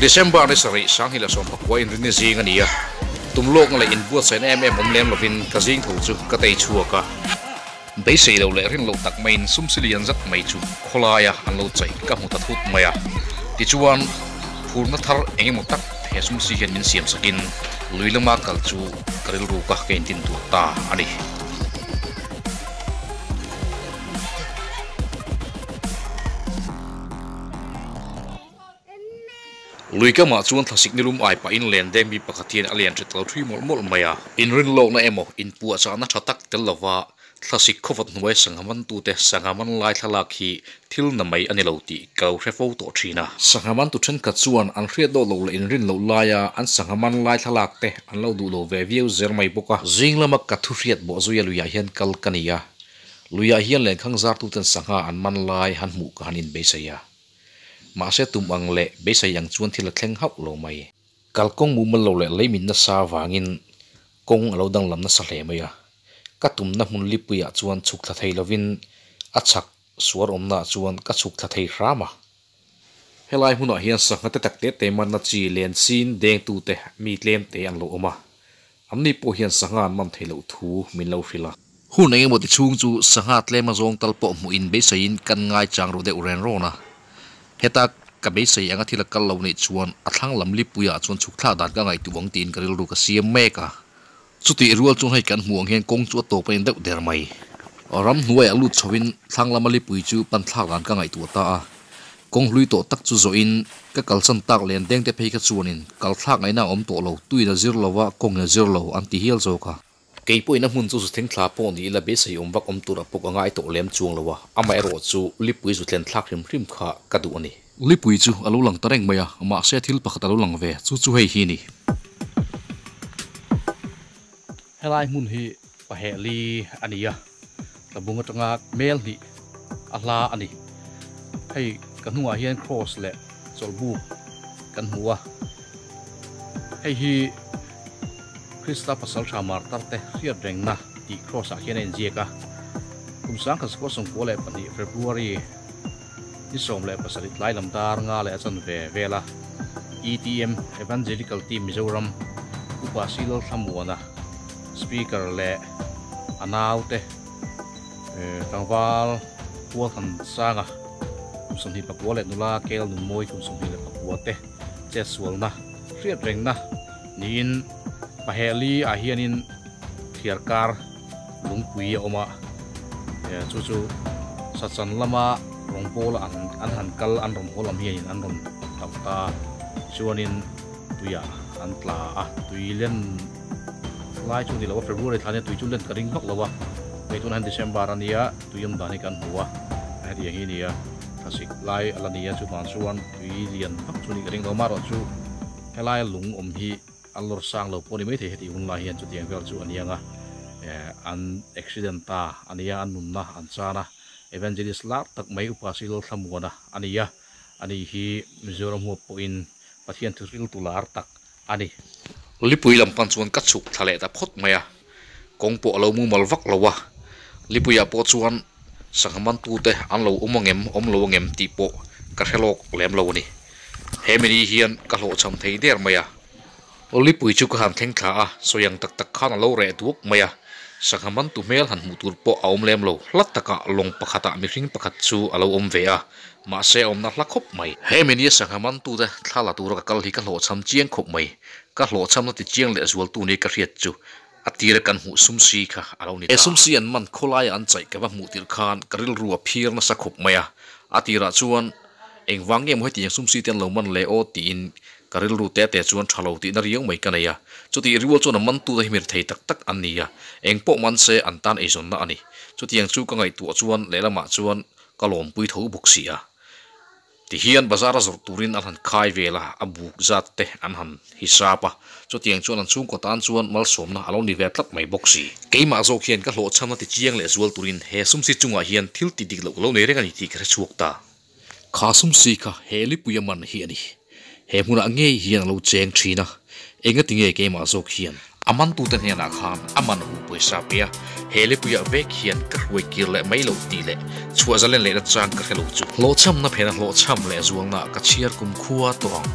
December ni sarih Sanghila sawmpakua inrinni zing a ni a, tum lawkna leh inbuatsaihna em em awm lem lovin ka zing tho chu ka tei chhuak a. Beisei lo leh rin loh tak maiin sumsi lian zat mai chu khawlaia an lo chaih ka hmu ta thut mai a. Tichuan, phurna thar eng emaw tak he sumsi hian min siam sakin lui lama kal chu ka rilru ka ka intin tur ta a ni. Lui kamah chuan thlasik nilum ai pahin len deng mi pakhat hian a lian hret lo thui mawlh mawlh mai a. Inrinlawkna emaw, inpuahchahna tha tak tel lova thlasik khawvat hnuai sangha mantute sangha man lai thlalak hi thil na mai a ni lo tih ka lo hre fo tawh thin a. Sangha mantu thenkhat chuan an hriat lawk loh leh inrin loh laia an sangha man lai thlalak te an lo duh lo ve viau zer mai bawk a. Zing lama ka thu hriat bawh zuia luiah hian kal ka ni a, luiah hian lenkhang zartuten sangha an man lai han hmuh ka han inbeisei a. Mahse tum ang leh beisei ang chuan thil a thleng hauh lo mai. Kalkawng mumal lo leh leimin nasa avangin kawng a lo danglam nasa hle mai a. Ka tumna hmun lipuiah chuan chhuk thla thei lovin a chhak suar awmnaah chuan ka chhuk thla thei hram a. Helai hmunah hian sangha te tak te te manna chi len sin dengtute mi tlem te an lo awm a. Anni pawh hian sangha an man theih loh thu min lo hrilh a. Hun eng emaw ti chhung chu sangha tlema zawng tal pawh hmuhin beiseiin kan ngaichang ru deuh ren rawn a. Heta ka beisei anga thil a kal lo nih chuan a thlang lam lipuiah chuan chhuk thlak dan ka ngaihtuah ang tiin ka rilru ka siam mek a. Chutih rual chuan hei kan hmuh ang hian kawng chu a tawp a in deuh der mai. Ramhnuaiah lut chhoin thlang lama lipui chu pan thlak dan ka ngaihtuah ta a. Kawng hlui tawh tak chu zawhin ka kalsan tak len deng te phei kha chuanin kal thlak ngaihna a awm tawh lo, tuin a zir lo a, kawngin a zir lo an ti hial zawk a. Kei pawhin a hmun chu zu thleng thla pawh ni ila beisei awm vak awm tur a pawk a ngai tawh lem chuang lo a, amaherawh chu lipui zu thlen thlak hrim hrim kha ka duh a ni. Lipui chu a lo lang ta reng mai a, mahse thil pakhat a lo lang ve, chu chu hei hi a ni. Helai hmun hi pahehli a ni a, tlabung atanga mel hnih a hla a ni. Hei ka hnungah hian cross leh chawlhbuk kan hmu a, hei hi Krista pasal tha martar te hriat rengna tih cross ah hian a inziak a. Kum 1992 February ni 17 tlai lam dar nga leh a chanve vel a, ETM, Evangelical Team Mizoram, Upa Silal Thlamuana, Speaker leh a naute tlangval Pualthan Sanga kum 29 leh nula Kel Nunmawi kum 24 te chetsualna hriat rengna niin Paheli ah hianin thliarkar lungpui a awm a, chu chu sachan lama rawngbawla an an han kal an rawn haw lam hianin an rawn tauh ta tichuanin tuiah an tla a, tui len lai chu ni lo a February thla nia tui chu len ka ring vak lo a, hei tunah hian December a nia tui awm dan hi kan hmu a, hetiang hi a ni a, thlasik lai a la ni a chuvang chuan tui lian vak chu nih ka ring lo amaherawhchu helaia lung awm hi. A lawr sang lo pawh a ni maithei heti hun lai hian chutiang vel chu a ni ang a, an accident ta a nia, an nunna an chan a, Evangelist lar tak mai Upa Silal Thlamuana a ni a, ani hi Mizoram huap pawhin Pathian thu riltu lar tak a ni. Lipui lam pan chuan ka chhuk thla leh ta phawt mai a, kawng pawh a lo mumal vak lo a, Lipuiah pawh chuan sangha mantute an lo awm angem awm lo angem tih pawh ka hre lawk lem lo a ni. He mini hian ka hlawhchham thei der mai a. Lipui chu ka han thleng thla a, sawi ang tak tak khan a lo reh duak mai a. Sangha mantu hmel han hmuh tur pawh a awm lem lo. Hla takah lawng pakhatah mihring pakhat chu a lo awm ve a, mahse a awmna hla khawp mai. He mini a sangha mantute thla la tura ka kal hi ka hlawhchham chiang khawp mai. Ka hlawhchhamna ti chiang leh zualtu ni ka hriat chu a tira kan hmuh sumsi kha a lo ni ta. He sumsi an man khawlaia an chaih ka va hmuh tirh khan ka rilru a phir nasa khawp mai a. A tirah chuan engvang nge maw hetiang sumsi te an lo man le aw tiin ka rilru te te chuan tha lo tihna riau mai ka nei a. Chutih riual chuan a mantute hi mir thei tak tak an ni a, eng pawh man se an tan eizawnna a ni. Chutiang chu ka ngaihtuah chuan lehlamah chuan ka lawmpui tho bawk si a. Tihian bazar a zawrh turin an han khai vel a, a buk zat te an han hisap a, chutiang chuan an chhungkaw tan chuan malsawmna a lo ni ve tlat mai bawk si. Keimah zawk hian ka hlawhchhamna ti chiang leh zual turin he sumsi chungah hian thil ti dik loh ka lo nei reng a ni tih ka hre chhuak ta. Kha sumsi kha he lipuia man hi a ni. He hmunah ngei hian a lo cheng thin a, engati nge keimah zawk hian? A mantute hnenah khan a man hu pawisa pe a, he lipuiah vek hian ka hruai kir leh mai loh tih leh chhuah zalen lehna chang ka hre lo chu. Hlawhchhamna phena hlawhchham leh zualna ka chhiar kum khua tawh ang.